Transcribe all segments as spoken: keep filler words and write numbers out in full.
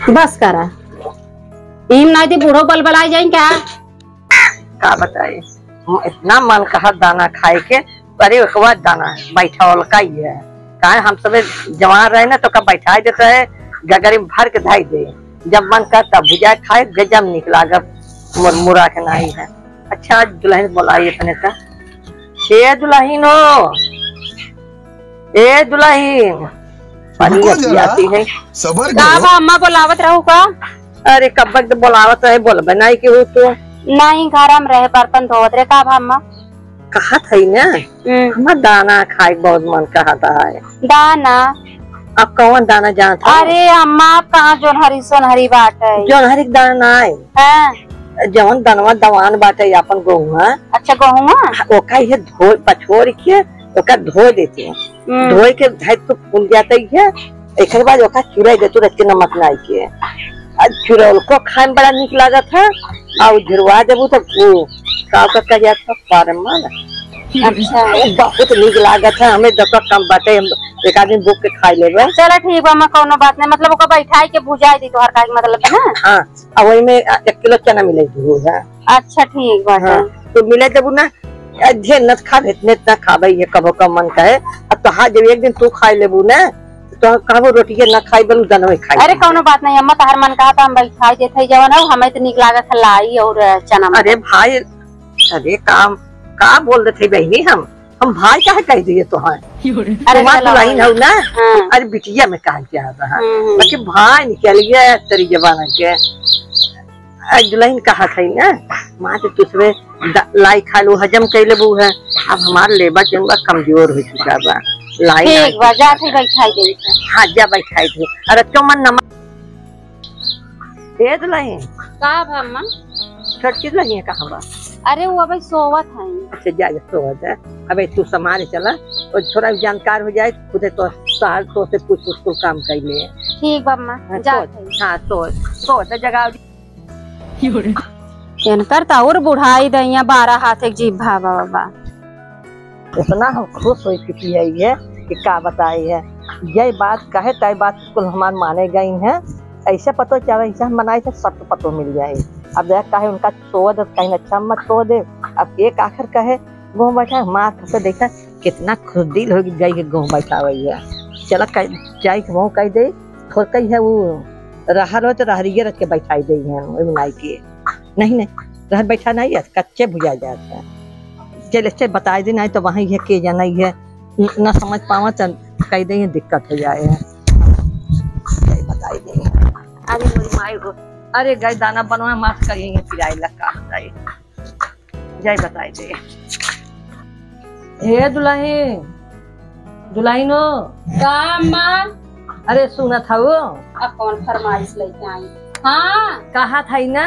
बस करा, ईम नाई दी बूढ़ो बलबलाई जाई का? का बताई, इतना मन कहा दाना खाए के, अरे एक बार दाना बैठावल का ही है, काहे हम सबे जवान रहे ना तो का बैठाई देत रहे, गगरी में भर के धाई दे, जब मन कर तब भुजा खाए, गजब निक लागत, मुरमुरा के नाई है। अच्छा, आज दुलहिन बोलाई अपने का, ए दुलहिन हो, ए दुलहिन, पानी रुको जरा, पियाती है। सबर का करो। बा अम्मा बोलावत रहू का? अरे कब्बक तो बोलावत रहे, बोलबे नाई कि हो तो। नाई, घर में रहे, बर्तन धोवत रहे। का बा अम्मा? कहत है ना, हम्म। हमार दाना खाए के बहुत मन कहत है। दाना? अब कौन दाना जानत है? अरे अम्मा, अब कहाँ जोनहरी सोनहरी बाटे? जोनहरी के दाना नाई। हाँ। जौन दनवा दवान बाटे अपन गहुआ। अच्छा, गहुआ? ओका इहे धो, पछोर के ओका धो देते हैं। हम्म। धोए के धाई तो फूल जाता ही है। एकर बाद ओका चुराई देतू रच के नमक नाई के। आ चुरौलको खाए में बड़ा नीक लागत है। आ उ झुरवा देबू तो उ का ओका कह जात है, परमल। अच्छा। उ बहुत नीक लागत है, हमें दस कम बाटे, हम एक आदमी बुक के खाई लेबे। चला ठीक बा, मैं कौनो बात नहीं, मतलब ओका बैठाई के भुजाई दी तोहर का मतलब है ना? हाँ, आ वही में एक किलो चना मिलाई दी है। अच्छा ठीक बाटे। हाँ, तो मिलाई देबू ना, ढेर न खाबे, इतने इतना खाबे, ये कबो कम मन कहे। अब तो हाँ, जब एक दिन तू खाई लेबू ना, तो कहबो रोटिये ना खाई, बलू दनवे खाई। अरे कौनो बात नहीं अम्मा, तहर मन कहा तो हम बैठाई देत है जवन हो, हमें तो नीक लागत है लाई और चना मटर। अरे भाई, अरे काम का बोल देते बहनी, हम हम भाई काहे कह दिए तो हैं? अरे तुम्हार चलो दुलहिन भाई। हो ना? हाँ। अरे बिटिया में कहा क्या रहा? हम्म, हम्म। बाकी भाई निकल गया तेरी जबान के। आज दुलहिन कहा था ना, माँ तो तुझे लाई खा लो, हजम कर लेबू है। अब हमार लेबर जनबा कमजोर हो चुका बा। लाई ठीक बा, जा थे बैठाई दे। हाँ, जा बैठाई दे। अरे तो मन नमक ए दुलहिन। का बा अम्मा? छोटकी दुलहिन कहाँ बा? अरे वो अबे सोवत है। अच्छा जा, जा सोवत है। अबे तू समारे चला, और थोड़ा जानकार हो जाए, खुदे तो साल तो से कुछ उसको काम कर ले। ठीक बा अम्मा, हाँ, जा सोवत, थे। हाँ, सोवत, सोवत जगाओ। इनकर त और बुढ़ाई दैया बारह हाथ एक जीभ भावा बाबा। इतना हम खुश होई चुकी है ये कि का बताई है। यही बात कहे ताई बात कुल हमार माने गई हैं। ऐसे पतो चाहे ऐसे हम बनाए थे सब पतो मिल जाए। अब देख काहे उनका सोवत कहीं अच्छा मत सो दे। अब एक आखिर कहे गोहूँ बैठा है, मार खा के देखा कितना खुश दिल हो गई है गोहूँ बैठा हुई है। चला कह, जाए के वो कह दे, थोड़ कही है वो रहर हो तो रहरिये रच के बैठाई दे हैं, वो बनाई के। नहीं, नहीं, रहर बैठा नहीं है, कच्चे भुजा जाता है। चल, अच्छा, बताई दे, नहीं तो वहाँ ये के जाना ही है, न, न समझ पावा, चल, कह दे, ये दिक्कत हो जाए है। चल, बताई दे। अरे, मोरी माई हो, अरे, गए दाना बनवा, माफ करिए, पिराई लगा, बताई। जय बताई दे। हे दुलहिन, दुलहिन हो। का अम्मा? अरे सुनत हऊ? अब कौन फरमाइश लेके आई? हाँ। कहा था ना,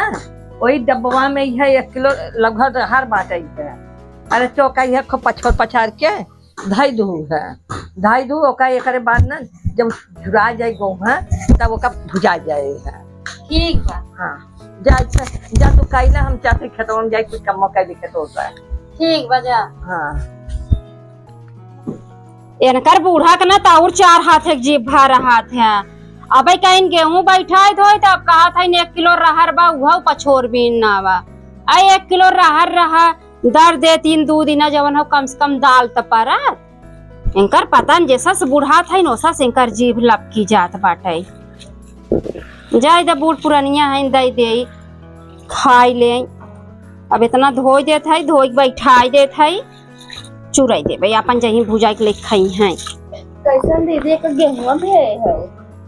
वही डब्बवा में यह एक किलो लगभग रहर बाटे है। अरे चौका यह खूब पछोर पछार के धई दू है, धई दू ओका, एकरे बाद ना जब झुरा जाए गोहूँ, तब ओका भुजा जाए है। ठीक बा। हाँ, जा, जा, जा तू काइला हम जाते खेतवा में जाए, कुछ कम्मा काइले खेतवा का। ठीक बा, जा। हाँ। इनकर बूढ़ा के ना त और चार हाथ एक जीभ भर हाथ है। अबे कहीं गेहूं बैठाए धोए त अब कहा था एक किलो रहर बा, उहउ पछोर बीन ना बा। आ एक किलो रहर रहा, दर दे तीन दू दिना जवन हो, कम से कम दाल त परत। इनकर पता न जैसा से बुढ़ात है न, ओसा से इनकर जीभ लपकी जात बाटे। जाए द बूढ़ पुरनिया है, दे दे, खाई ले। अब इतना धोई देत है, धोई के बैठाई देत है, चुराई देबे, अपन जहीं भुजाई के लेके खाई हैं। कैसन दीदी, एक गेहुआ भी है हो?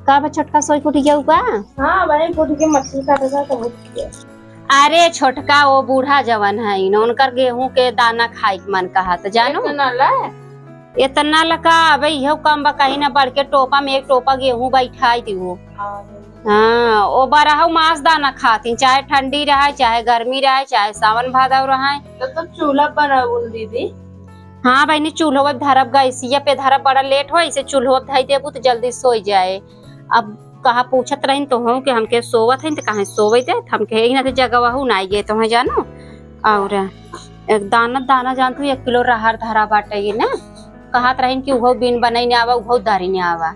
का बा छोटका सोई कुटी गया का? हाँ, वही कुटी के मछली काटा था तो उठ गया। अरे छोटका, वो बूढ़ा जवन है न, उनकर गेहूं के दाना खाए के मन कहा त जानो। इतना ला? इतना लका, अबे इहो कम बा, कहीं ना बढ़ के टोपा में एक टोपा गेहूं बैठाई दियो। हाँ, ओ बरहु मास दाना खातिन, चाहे ठंडी रहे, चाहे गर्मी रहे, चाहे सावन भादव रहे। तो तब चूल्हा बनाबू न दीदी। हाँ बहिनी, चूल्हो पे धरब, गैसिया पे धरब, बड़ा लेट हो, इसे चूल्हो पे धई देबू तो जल्दी सोई जाए। अब कहा पूछत रहिन तो हम कि हमके सोवत हइन तो कहाँ सोवे दे, हमके ही ना तो जगह वहू ना आइए तो है जानो। और एक दाना, दाना जान तू एक किलो रहर धरा बाटे ये ना, कहत रहिन कि उहो बीन बनाई ने आवा, उहो दारी ने आवा।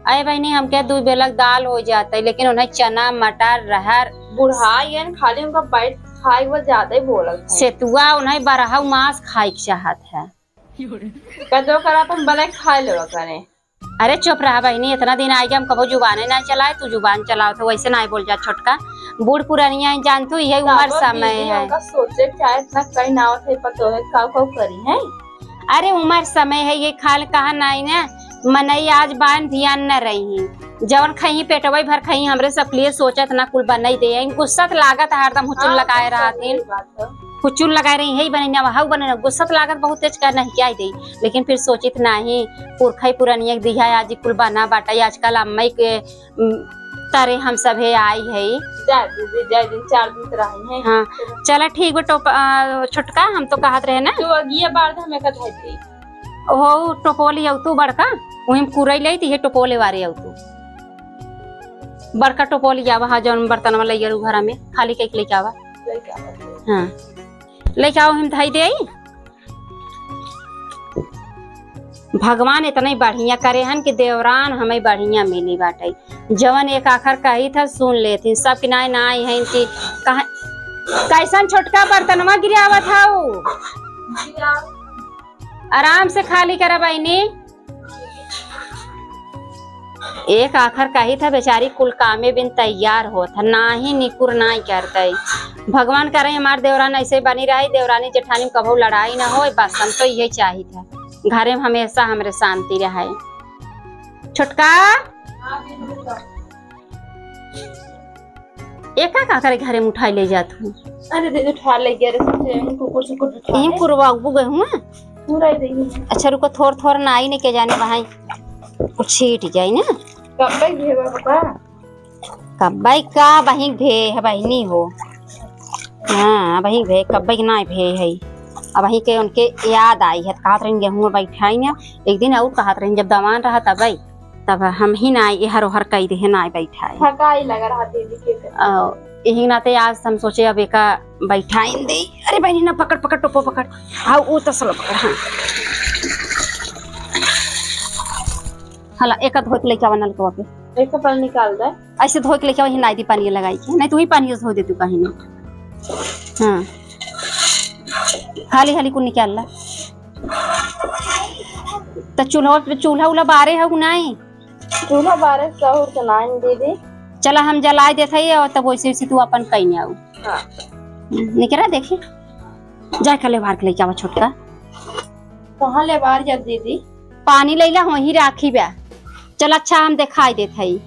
अरे बहिनी, हमके दुइ बेलक दाल होइ जात है, लेकिन उन्हें चना, मटर, रहर बुढ़ा गए न, खाली उनका बैठ खाए वो ज्यादा ही बोलत है। सेतुआ उन्हें बरहउ मांस खाए के चाहत है। कदो करा तुम भले खा लेवा करे। अरे चुप रहा बहिनी, इतना दिन आइगा हम कबो जुबाने ना चलाए, तू जुबान चलावत हो, वैसे ना बोल जा छोटका। बूढ़ पुरानिया है, जानतू, यही उम्र तबो समय दीदी है। हमका सोचे के चाहे इतना कहीं ना आवत है, पतो है काऊ काऊ करी है। अरे उम्र समय है, ये खाल कहा नाई ना, मनई आज बान ध्यान न रही है, जवन खई पेटवई भर खई, हमरे सब लिए सोचत ना कुल बनई दे, गुस्सा त लागत है हरदम हुचुल हाँ, लगाए तो रहत सही है। बात है। हुचुल लगाए रही, "हे बनैना, हऊ बनैना।" गुस्सा त लागत बहुत तेज का नहीं क्या दे, लेकिन फिर सोचित नाही, पुरखई पुरनिया के दिहा आज कुल बना बाटा, आजकल अम्मई के, उम, तरे हम सभे आई है। जा दीदी, जा दिन चार दिन त रही है। हाँ, चला ठीक बा, टोप-, आ, छोटका, हम तो कहत रहे ना। तो अगिया बार हमें का धर दे। हो टोपोली आऊ तू बड़का, वही में कुरई ले ती, हे टोपोले वारे आऊ तू। बड़का टोपोली आवा, हाँ, जौन बर्तन में ले गेलू घरा में, खाली कइके लेके आवा। लेके आवा। हाँ। लेके आओ, हम धई दे आई। भगवान इतने बढ़िया करे हन कि देवरान हमें बढ़िया मिली बाटे। जवन एक आखर कही था, सुन लेथिन। सब किनाए ना आई हैं कि कहाँ, कैसन छोटका बर्तनवा गिरावत हऊ? आराम से खाली करा बहिनी। एक आखर कही था बेचारी कुल कामे बिन तैयार होत है, नाही निकुर नाही करतई। भगवान करे हमार देवरान ऐसे बनी रही, देवरानी जेठानी में कभू लड़ाई ना होए, बस हम तो यही चाहित है, घरे में हमेशा हमरे शांति रहे। छोटका, एका का करे घरे में उठाई ले जात हूँ? अरे दीदी, उठा ले गया रे, सोचे यहीं कुकुर सुकुर उठा यहीं ले। कुरवा उबू गए हुआ। पूरा ही देंगे। अच्छा रुको, थोर थोर ना आई ने के जाने वहाँ कुछ छीट जाए ना। कब्बे भेवा का? कब्बे का बहिन भे है, बहिनी हो। हाँ, बहिन भे, कब्बे के ना भे है। अब वहीं के उनके याद आई है, कहत रही गेहूँ में बैठाई ना। एक दिन और कहत रही जब दवान रहा तब आई। तब हम ही ना एहर ओहर कई देहे, ना बैठाए। थकाई लगा रहा दीदी के। अ, यही नाते आज हम सोचे अब एका बैठाइन दे। अरे बहिनी ना, पकड़, पकड़, टोपो पकड़। हाँ, वो तसला पकड़, हाँ। हला, एका धोए के लेके आवा नलकवा पे। एक कपड़ा निकाल दे। ऐसे धोए के लेके आवा, ही नाई दी पानी लगाई के। नहीं, तू ही पानी धो दे तू कहीं नहीं। हाँ। हाली, हाली कुल निकाल ला। त चूल्हा पे, चूल्हा उल्हा बारे हउ कि नाई? चूल्हा बारे सहूर त नाई दीदी। चला हम जलाए देत हई और तब वैसे वैसे तू अपन कहीं आऊ। हाँ। निकरा देखी। जाए का लेवार के लेके आवा छोटका। कहाँ लेवार जा दीदी? पानी लैला वहीं राखी बा। चल अच्छा हम देखाई देत हई।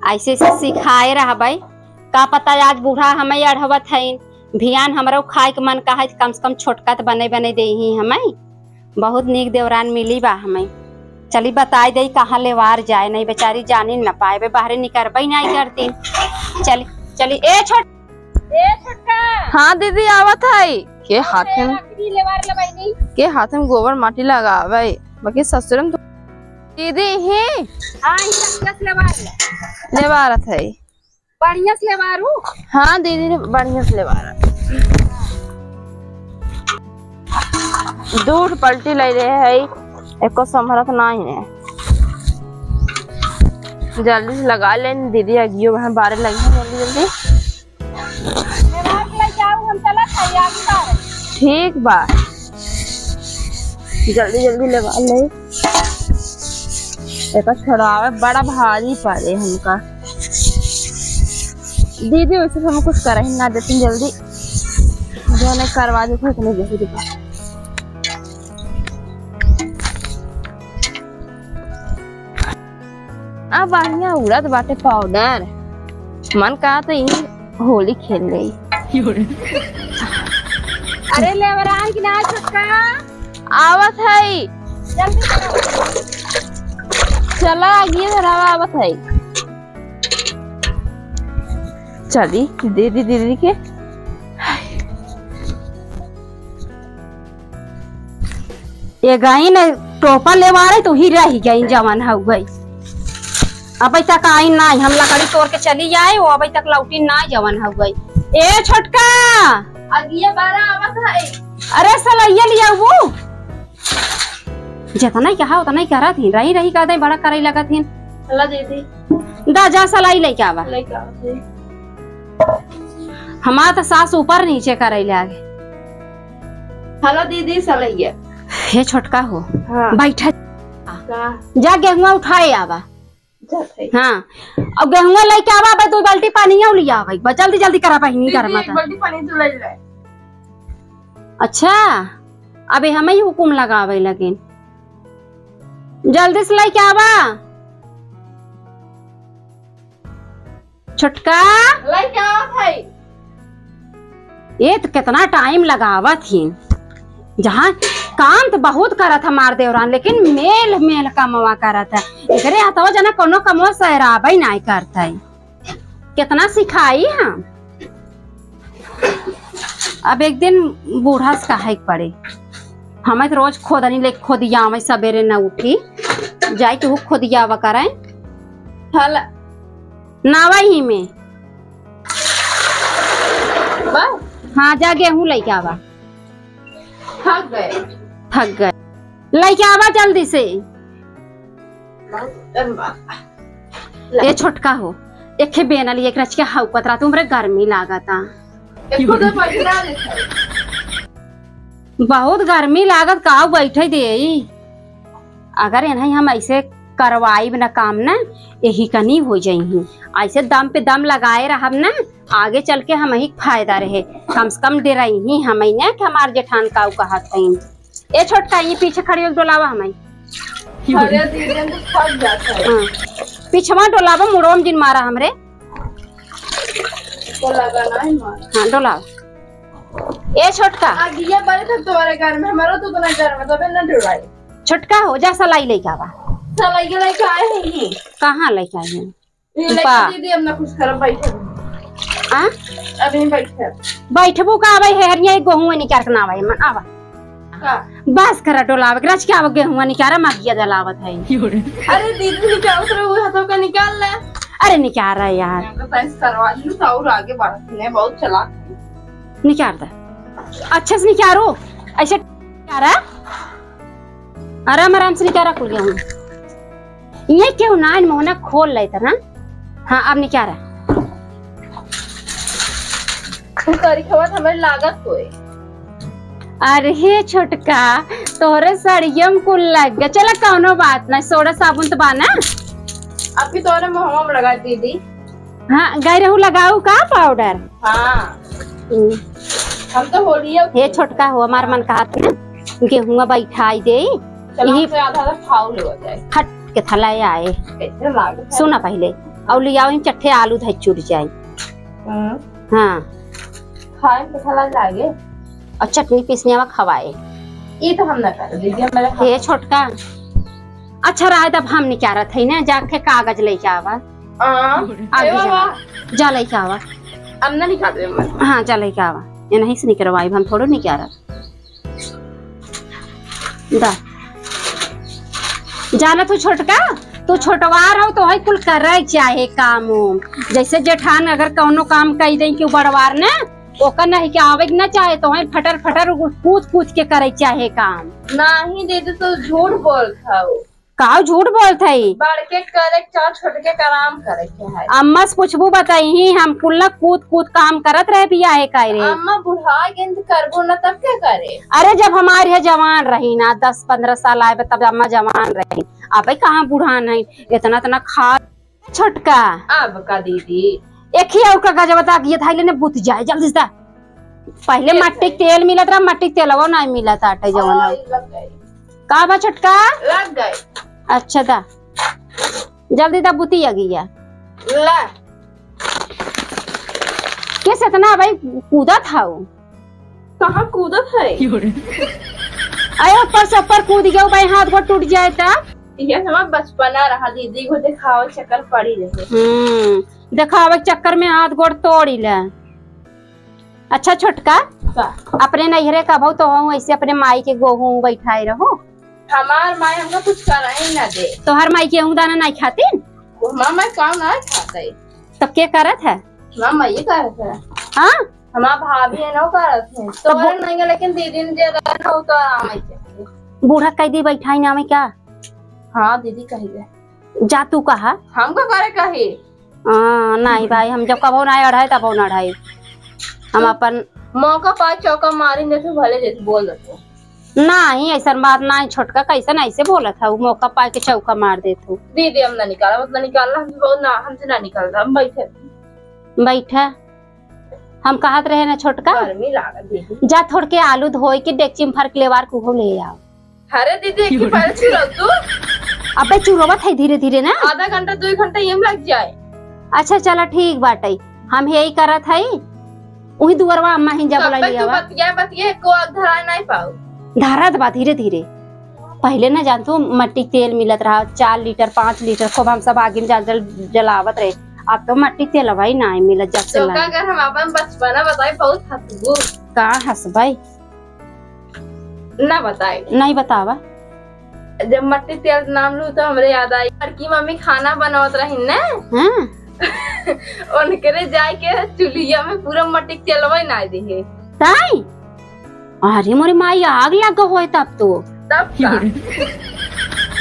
ऐसे से सिखाए रहबै। का पता आज बूढ़ा हमें अढ़वत हईन। भियान हमरो खाए के मन कहै, कम से कम छोटका त बने बने देही हमें। बहुत नीक देवरान मिली बा हमें। चली बताई देई कहाँ लेवार जाए, नहीं बेचारी जानी न पाए, बे बाहरे निकरबे नहीं करती। चली, चली, ए छोट-, ए छोटका। हाँ दीदी, आवत है। के हाथ में, के हाथ में गोबर माटी लगावे, बाकी ससुर में तो दीदी ही। हाँ, ही बढ़िया से लेवार ले। लेवारत है। बढ़िया से लेवारू। हाँ दीदी, बढ़िया से लेवारा। दूध पलटी ले रहे है, एको संभरत नहीं है। जल्दी से लगा लेन दीदी, अगियो वहाँ बारे लगी है, जल्दी जल्दी। लेवार के लेके आऊ, हम चलत हई आगे बारे। ठीक बा। जल्दी जल्दी लेवा ले। एका छोड़ावे बड़ा भारी पड़े हमका। दीदी वैसे हम कुछ कर ही ना देती, जल्दी जो नहीं करवा देते इतने जल्दी बा। आ बढ़िया उड़त बाटे पाउडर, मन कहा तो यही होली खेल लेई। अरे लेवरान की ना छोटका। आवत है। जल्दी करो। चला आगिए धरावा आवत है। चली दीदी, दीदी के। ए गई न टोपा लेवारे तो ही रह गई जवन हउ गई। अबे तक आई नाई, हम लकड़ी तोड़ के चली आए, वो अबे तक लौटी नाई जवन हउ गई। ए छोटका, अगिया बारा आवत है। अरे सलैया लिया वो। जितना ही कहा उतना ही करत ही, रही रही कहत ही बड़ा करे लगत ही। चला दीदी। दा जा सलाई लेके आवा। लेके आवा। हमार तो सास ऊपर नीचे करे लागे। हेलो दीदी, सलैया। हे छोटका हो, हाँ। बैठा। का? जा गेहुआ उठाए आवा। जात है। हाँ, अब गेहुआ लेके आवा, अब दो बाल्टी पानी और लिया आवा, बस जल्दी जल्दी करा बहिनी, दीदी, कर एक माता। बाल्टी पानी तो ले ले। अच्छा, अबे हमें ही हुकुम लगावे लगिन, जल्दी से लेके आवा। छोटका। लइका आवत है। ए त केतना टाइम लगावत ही। जहाँ काम त बहुत करत हमार देवरान, लेकिन मेल मेल कमवा करत है। एकरे हथवा जना कोनो कमवा सहराबे नाय करत है। केतना सिखाई हम। अब एक दिन बूढ़ा से कहे के पड़े। हमें त रोज खोदनी ले खोदियावे, सबेरे न उठी, जाए के वो खोदियावा करे। हला। नावा ही में। बस? हाँ, जा गेहूं लेके आवा। थक गए। थक गए। लेके आवा जल्दी से। बस, धन्यवाद। ए छोटका हो, एखे बेना लिए एक रच के हौकत रहा, तुमरे गर्मी लागता। ए, खुद बैठना देता। बहुत गर्मी लागत, काऊ बैठे दे। अगर इन्हें हम ऐसे करवाइब न काम न, यही कनी हो जाइही। ऐसे दम पे दम लगाए रहब न, आगे चल के हमही के फायदा रहे। कम से कम डेरइही हमही न कि हमार जेठान काऊ कहत हईं। ए छोटका, ये पीछे खड़ी होके डोलावा हमही। अरे दीदी, हम तो थक जात है। हाँ। पिछवा डोलावा, मुड़वा में जिन मारा हमरे। तो लगा ना है मार। हाँ, डोलावा। ए छोटका। आग ये बरे तब तुम्हारे घर में, हमारा तो उतना घर में, तबे ना डोलाई। छोटका हो जा, सलाई लेके आवा। सलाई लेके आए हैं ये। कहाँ लेके आए हैं? ये लेके पा। दीदी, हम ना कुछ करब, बैठे। आ? अभी बैठे। बैठबू का, आवे है हरिया, एक गेहूं निकाल के ना आवे मन, आवा। का? बस करा डोलावे के, रच के आवे गेहूं निकारा, मगिया जलावत है। अरे दीदी, निकाल तो वो हाथों का निकाल ले। अरे निकारा यार। यहाँ का साइज करवा लूँ तो और आगे बढ़ती है, बहुत चालाक है। निकाल दे, अच्छे से निकारो, ऐसे निकारा। आराम आराम से निकारा कुल गेहूं। ये क्यों ना इन मोहना खोल लेता ना। हाँ, अब निकारा। तू करी खबर हमें लागत होए। अरे हे छोटका, तोहरे सड़ियम कुल लग गया। चला कौनो बात ना, सोडा साबुन तो बा ना। अभी तोहरे मुहवा में लगा दीदी। हाँ, गए रहू लगाऊ का पाउडर? हाँ। हम्म। हम तो होलिया हे छोटका हो, हमार मन कहत ना, गेहुआ बैठाई दे। चलो, यही हमसे आधा आधा खाओ ले हो जाए। हट के थला आए। कैसे लागत है? सुना पहले, और ले आओ इन चट्ठे आलू धै चुर जाए। हम्म। हाँ। खाए में थला लागे। और चटनी पीसने आवा खवाए। ई तो हम ना कर दीजिए, मेरे हे हाथ। छोटका, अच्छा रहा, तब हम निकालत है ना, जाके कागज लेके आवा। हाँ। आगे ए जा। बाबा। जा लेके आवा। अब ना निकाल दे मैं। हाँ, जा लेके आवा। ये नहीं से निकलवाई, हम थोड़ो निकालत। दा। जाना तू छोटका, तू छोटवार हो तो है कुल करे चाहे काम उम। जैसे जेठान अगर कौनो काम कई दे कि बड़वार ने, ओकर नहीं के आवे के ना चाहे, तो है फटर फटर कूद कूद के करे चाहे काम। नहीं दीदी, तो झूठ बोलत हऊ। काऊ झूठ बोलत हई? बड़के करे के चाहे, छोटके के आराम करे के है। अम्मा से पूछबू, बताई ही, हम कुल ना कूद कूद काम करत रहे बियाहे काहे रे। अम्मा बुढ़ा गेंद करबो ना, तब क्या करे? अरे, जब हमार है जवान रही ना, दस पन्द्रह साल आए, तब अम्मा जवान रही। अब कहाँ बुढ़ान है, इतना इतना खा। छोटका। अब का दीदी? एक ही और का गजब बता, ये थाई लेने बुत जाए, जल्दी से दा। पहले कैसे? मट्टी के तेल मिलत रहा, मट्टी के तेलवा नहीं मिलत आटे जवन हाँ, है। लग गई। का बा छोटका? लग गई। अच्छा दा, जल्दी दा, बुती आ गई है। ला। किस इतना भाई कूदत हऊ? कहाँ कूदत है? अरे ऊपर से ऊपर कूद गयो भाई, हाथ गोड़ टूट जाए ता। ये हमार बचपना रहा दीदी, को देखावे चक्कर पड़ी रहे। हम्म, देखावे चक्कर में हाथ गोड़ तोड़ी ले। अच्छा छोटका, का? अपने नैहरे का भाव तो हूँ, ऐसे अपने माई के गेहूं बैठाए रहो। हमार माई हमका कुछ कराई ना दे। तोहर माई गेहूं दाना नहीं खातिन? वो हमार माई काम ना खाते। तब के करत है? हमार माई करत है। हाँ? हमार भाभी है ना करत है। तब तोहर वो नहीं है, लेकिन दीदी ने जे रहे ना, वो तो आराम है। बूढ़ा कह दी बैठाई ना में क्या? हाँ दीदी, कही दे। जा तू कहा। हम का करे कही? हाँ, नहीं भाई, हम जब कबो ना अढ़ाई, तब ना अढ़ाई। हम अपन मौका पाए चौका मारी, नहीं तो भले जैसे बोल देते। नहीं, ऐसन बात नहीं छोटका, कैसन ऐसे बोलत है? मौका पाए के चौका मार देत हो। दीदी, हम ना निकाला, मतलब निकालना, हमसे बहुत ना, हमसे ना निकलता, हम बैठे। बैठा। हम कहत रहे ना छोटका, गर्मी लागत दीदी। जा थोड़ के आलू धोई के डेगची में फरक लेवार कुहो ले आओ। अरे दीदी, एक ही पहले चुरव तू। अबे चुरवत है धीरे धीरे ना। आधा घंटा, दो घंटा ये में लग जाए। अच्छा चला ठीक बाटे, हम यही करत है, उही दुअरवा अम्मा ही जब तब लाई तक तू आवा। बतिया बतिया को आग धरा नहीं पाऊ। धरत बा धीरे धीरे। पहिले ना जानतू मट्टी तेल मिलत रहा, चार लीटर, पाँच लीटर, खूब हम सब आगिन जल, जल, जलावत रहे। अब तो मट्टी तेलवा ही नाहीं मिलत जब से तो का लाइन। अगर हम अपन बचपना बताई, बहुत हंसबू। का हंसबाई? ना बताई। नहीं बतावा। जब मट्टी तेल नाम लू तो हमरे याद आई, बड़की मम्मी खाना बनावत रही ना। हाँ। उनकरे जाए के चुलिया में पूरा मट्टी तेलवा ही ना दिहे। ताई? अरे मोरे माई, आग लग होए तब तो। तब का?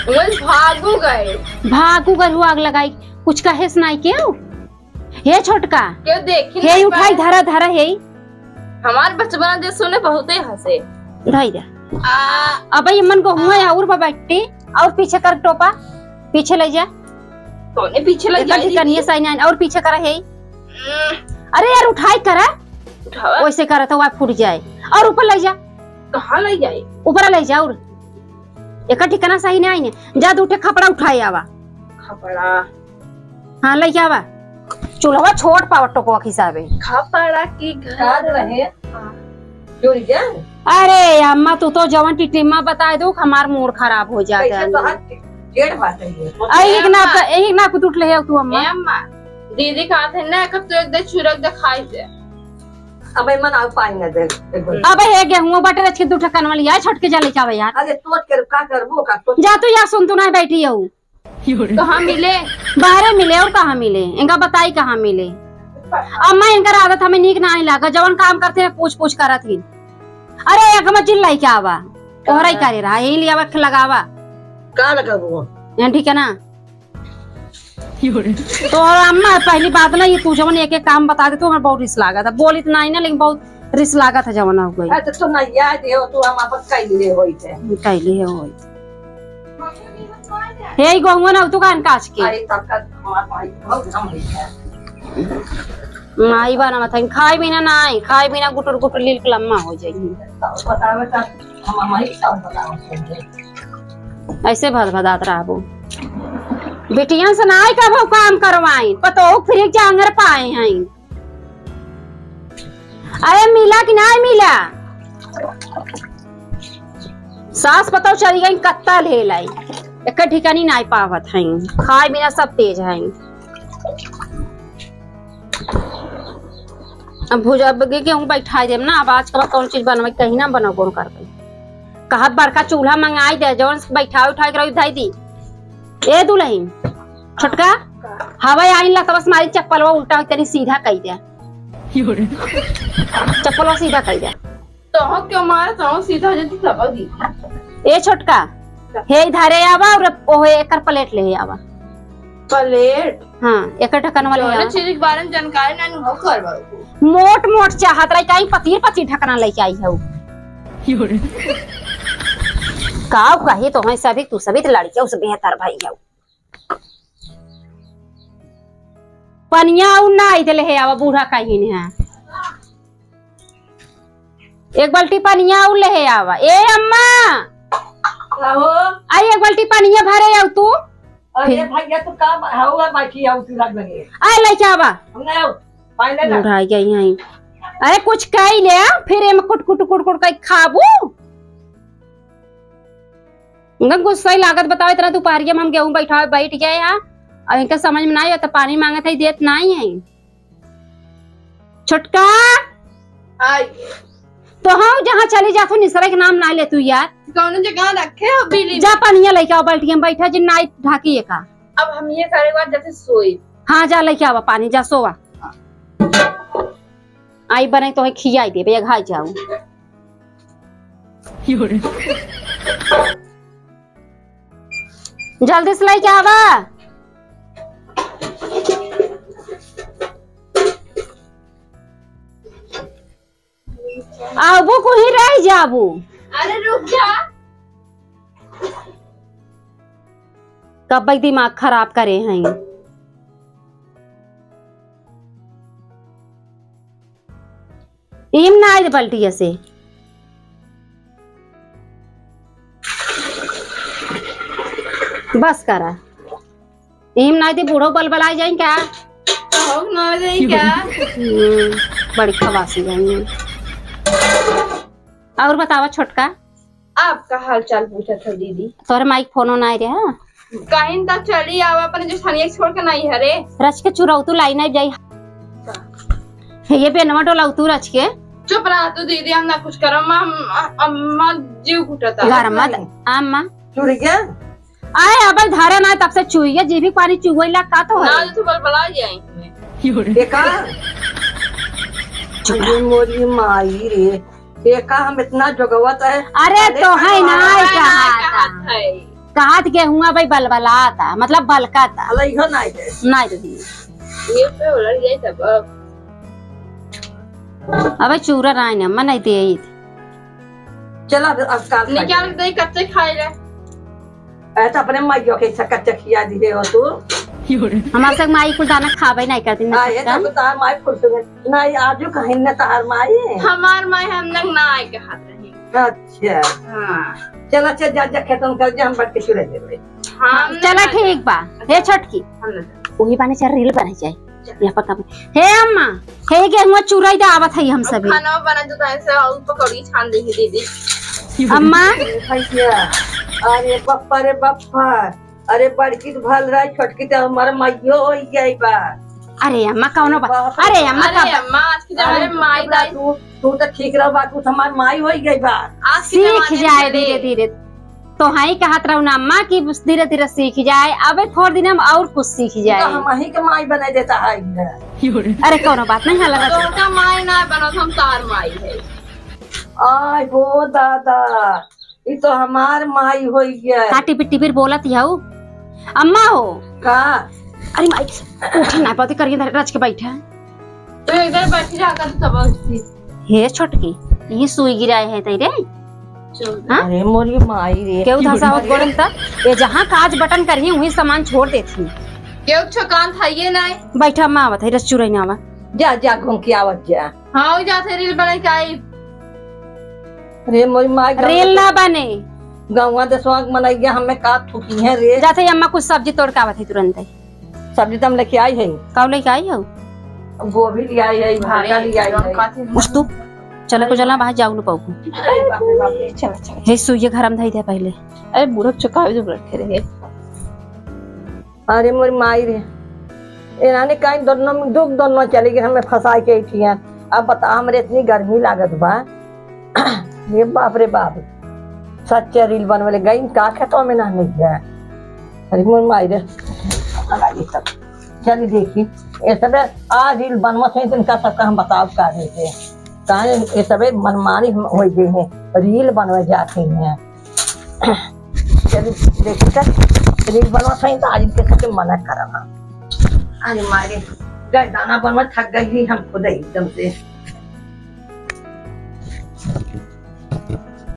वही भागू गए। भागू गए हो आग लगाई, कुछ कहे से नाई केहू? हे छोटका, केहू देखी हे नहीं उठाई, पाए। धरा, धरा, हे। हमार बचपना जे सुने बहुते हंसे। धई दे। आ। अबे ये मन को हुआ या और बा बट्टी, और पीछे कर टोपा, पीछे ले जा। कौने पीछे ले एकर जाई ठिकानिए दीदी? साइन आइन, और पीछे करा हे। हम्म। अरे यार, उठाई करा। उठावा। वैसे करा तो वह फूट जाए। और ऊपर ले जा। कहाँ ले जाए? ऊपर ले जा और। एकर ठिकाना सही नहीं आईने। जा, दू ठे खपड़ा उठाए आवा। खपड़ा। हाँ, लइके आवा। चूल्हवा छोट पावा टोकवा के हिसाबे। खपड़ा की घर। का रहे? जोड़ी जा। अरे अम्मा, तू तो जवन टिटिम्मा बताए दू, हमार मूड खराब हो जाता कैसे है। तो हाथ टेढ़ बात है ये। आई एक ना, अम्मा। एक ना कुछ उठ ले तू अम्मा। ए अम्मा, दीदी कहत है ना, कब तू एक दे छुरक दे खाई दे। अबे मन आउ पाई ना दे, एक बार। अबे हे गेहूं बटे रच के दू ठकन वाली, आ छोटके जा लेके आवे यार। अरे तोड़ के का करबो का, तोड़। जा तू या सुन, तू ना बैठी हऊ। कहाँ मिले? बाहरे मिले और कहाँ मिले? इनका बताई कहाँ मिले? अम्मा, इनकर आदत हमें नीक नाहीं लागा, जवन काम करते हैं पूछ पूछ करत ही। अरे एक में चिल्लाई क्या बा? तोहरा ही करे रहा, यही लियावा के लगावा। का लगाबो? यहाँ ठीक है ना? तो अम्मा, पहली बात ना, ये तू जवन एक एक काम बता दे, तो हमें बहुत रिस लागत है। बोलित नाहीं ना, लेकिन बहुत रिस लागत है जवन हो गई। अच्छा, तो ना याद है, तू हम अपन कैले होई थे। कैले होई। हे, ई गहुआ ना, तू कान काच के। अरे, तब तक हमार भाई बहुत हम है। माई बना मत है, खाए बिना नाहीं, खाए बिना गुटुर गुटुर लील के लम्मा हो जाई। बतावे का, हम हमारी सब बतावे। ऐसे भदभदात रहबो। बेटियन से नाहीं कबो काम करवाई, पतोह फिर जांगर पाए हैं। अरे मिला कि नाहीं मिला? सास पतोह चली गई, कत्ता ले लाई, एक ठिकानी नाहीं पावत हैं, खाए बिना सब तेज हैं। अब भुजा बगे गेहूं बैठा देम ना, अब आज के बाद कौन चीज बनवे, कहीं ना बनवे, कौन करबे। कहत बड़का चूल्हा मंगाई दे, जौन से बैठा उठा के रही, धई दी। ए दुल्हन, छोटका, हवा आई ला, तब से मारी चप्पलवा उल्टा हो, तनी सीधा कई दे। चप्पलवा सीधा कई दे। तो क्यों मारे, तो सीधा हो जाती तब दी। ए छोटका, हे इधरे आवा और ओहे एकर प्लेट ले आवा। प्लेट? हाँ, एकर ढक्कन वाले जौने आवा। चीज के बारे में जानकारी ना हो करवा। मोट मोट चाहत रही, काई पतीर पतीर ढक्कना लेके आई हऊ। काऊ कही तो है सभी, तू सभी तो लड़किया उसे बेहतर भाई हऊ। पनिया उ ना आई देले हे, आवा बूढ़ा कहीं है। एक बाल्टी पनिया उ ले आवा। ए अम्मा, आहो। आई एक बाल्टी पनिया भरे आऊ तू। अरे फिर? भैया, तू का बा-, हवा बैठी आऊ तू लग लगे। आई लेके आवा। हम ना आऊ। पानी ले ला। बुढ़ाई गई हैं। अरे कुछ कही ले, फिर एमे कुट कुट कुट कुट कई खाबू। इनका गुस्सा ही लागत, बताओ, इतना दोपहरिया में हम गेहूं बैठावे बैठ गए हैं, और इनका समझ में ना आया तो पानी मांगत है, देत नहीं है। छोटका, आई। तो हाँ, जहाँ चली जात हो, निसरा के नाम ना ले तू यार। कौनो जगह रखे हो बिली में? जा पनिया लेके आओ, बाल्टी में बैठा, जिन नाई ढाकी एका। अब हम ये करे बाद जैसे सोई। हाँ, जा लेके आवा पानी, जा सोवा। आई बने तो है खियाई देबे, अघाई जाऊ। जल्दी से लेके आवा। आबू को ही रह जाबू। अरे रुक जा। कब दिमाग खराब करे हैं। इम ना आए बल्टिया से। बस करा। इम ना दे बूढ़ो बलबलाए जाई का? हो ना जाई का? हम्म, बड़ी खवासी जाई। और बतावा छोटका। आपका हाल चाल पूछत है दीदी। तोहरे माई के फोनो ना आए रहे, हाँ? कहीं तो चली आवा, अपने जेठानिया के छोड़ के नहीं हरे। रच के चुरौतू लाई नहीं जाई। हे ये बेनवा डोलौतू रच के। चुप रहा तू दीदी, हम ना कुछ करम, हम, अम्मा जीव घुटता। घर मत, अम्मा। चुर गया? आए, अब धारा ना तब से चुइया, जीभी पानी चुगई ला का तो है? ना, तू बलबला जाए। ये का? अरे मोरी माई रे, ये का हम इतना जोगवत है? अरे अरे तो है ना, ना, कहा ना, था। कहा था। कहा था गेहुआ भाई बलबलाता, मतलब बलकाता। अरे इहो ना है। ना रही। ये पे उलट गई तब। अबे चूरा राय ने, मन नहीं दे। चला अब, अब काल खा निकाल ले। दे, कच्चे खाए ले। ऐ तो अपने माइयो के ऐसा कच्चा खिया दिए हो तू। हमारे सब माई कुल दाना खावे नहीं करती ना आ, ये खट्टा। तो बता माई फुल से नहीं, आजू कहीं न तहार माई। हमार माई हम लोग ना आए के हाथ रही। अच्छा। हाँ। चला, चल, जा, जा, खेतन कर जा, हम बैठ के चुरा लेबे। हाँ, हम चला, नहीं ठीक बा। हे छोटकी। हम नहीं। वही बाने चार रील बनाई जाए। चल। यहाँ पर कम। हे अम्मा, हे गेहुआ चुराई दे आवत है हम अब सभी। खाना बना दो, तो ऐसे और पकौड़ी छान देंगे दीदी। अम्मा। भैया, अरे बप्पा रे बप्पा, अरे बड़की तो भल रही, छोटकी तो हमार माइयो हो गई बा। अरे अम्मा, कौनो बात? बाप रे। अरे अम्मा, अरे का अम्मा, आज के जमाने में माई दाई तू, तू तो ठीक रहो बा, तू तो हमार माई हो गई बा। आज के सीख जमाने में जाए चले। धीरे धीरे। तो हाँ ही कहत रहू ना अम्मा कि धीरे धीरे सीख जाए। अबे थोड़ दिन हम और कुछ सीख तू तो जाए। हम ही के माई बना देता है इधर। अरे कौनो बात नहीं, हल्ला तो मत। उनका माई ना बनत, हम तार माई है। आय हो दादा, ई तो हमार माई होई है। का टिपिर टिपिर बोलत हऊ? अम्मा हो। का? अरे माई, उठ ना पाते, करिए रच के बैठा। तो इधर बैठ जा कर तब उठती। हे छोटकी, ये सुई गिराए है तेरे? चल। हाँ? अरे मोरी माई रे। केहू धसावत गोड़न त, ये जहाँ काज बटन करिए, वही सामान छोड़ देती। केहू छकान था ये नहीं। बैठा, अम्मा आवत है, रस चुरई ना आवा। जा, जा, घूम के आवत जा। हाँ, वो जाते रील बनाई के आई। अरे मोरी माई, गाँव रील में ना बने। गौवा देशवा के मनैया हमें का थूकी है रे। जाते ही अम्मा कुछ सब्जी तोड़ के आवत है तुरंत ही। सब्जी तो हम लेके आई है। का लेके आई हो? गोभी ले आई है, भाटा ले आई है। उस तू चले को चला बाहर जाऊ न पाऊ। अरे बाप रे बाप रे। चलो, चलो। हे सुइया घर में धई दे पहले। अरे बूढ़ा चुकावे जो रखे रहे। अरे मोर माई रे, एनाने काई दोनों में दुख, दोनों चली गई, हमें फंसाई के उठिया। अब बता, हमरे इतनी गर्मी लागत बा। हे बाप रे बाप, सच्चे रील बनवले गई, का खेतवा में ना नहीं है। अरे मोर माई रे, चली देखी, ये सब आज रील बनवा से इनका सबका हम बताओ का देते। काहे ये सबे मनमानी हो गई है, रील बनवे जाती हैं। चल, देखी त रील बनवा सही त आज इनके सबके मना करना। अरे मारे, गए दाना बनवा थक गई ही हम खुद एकदम से।